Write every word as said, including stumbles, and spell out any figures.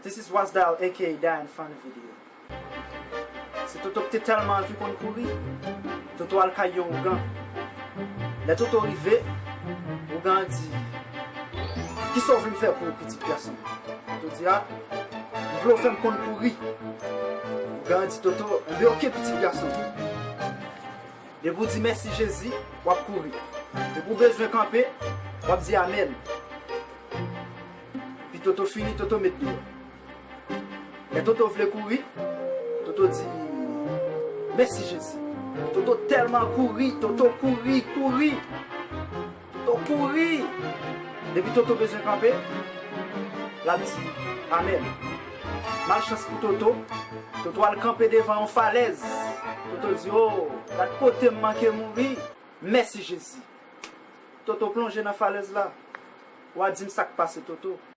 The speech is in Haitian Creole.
This is Wasdal, aka Diane Fan Video. Se Toto ki te tèlman anvi konn kouri, Toto al kay yon ougan. Lè Toto rive, ougan an di, "Kisa w vle m fè pou ou, pitit gason?" Toto di, "A, m vle w fè m konn kouri." Ougan an di Toto, "Enben, oke, pitit gason. Depi w di mèsi Jezi, w ap kouri. Depi w bezwen kanpe, w ap di amèn." Epi Toto fini, Toto met deyò. Lè Toto vle kouri, Toto di, "Mèsi Jezi." Toto tèlman kouri, Toto kouri, kouri. Toto kouri. Depi Toto bezwen kanpe, l ap di, "Amèn." Malchans pou Toto, Toto al kanpe devan yon falèz. Toto di, "O, gad kote m manke mouri. Mèsi Jezi." Toto plonje nan falèz la. W a di m sa k pase Toto.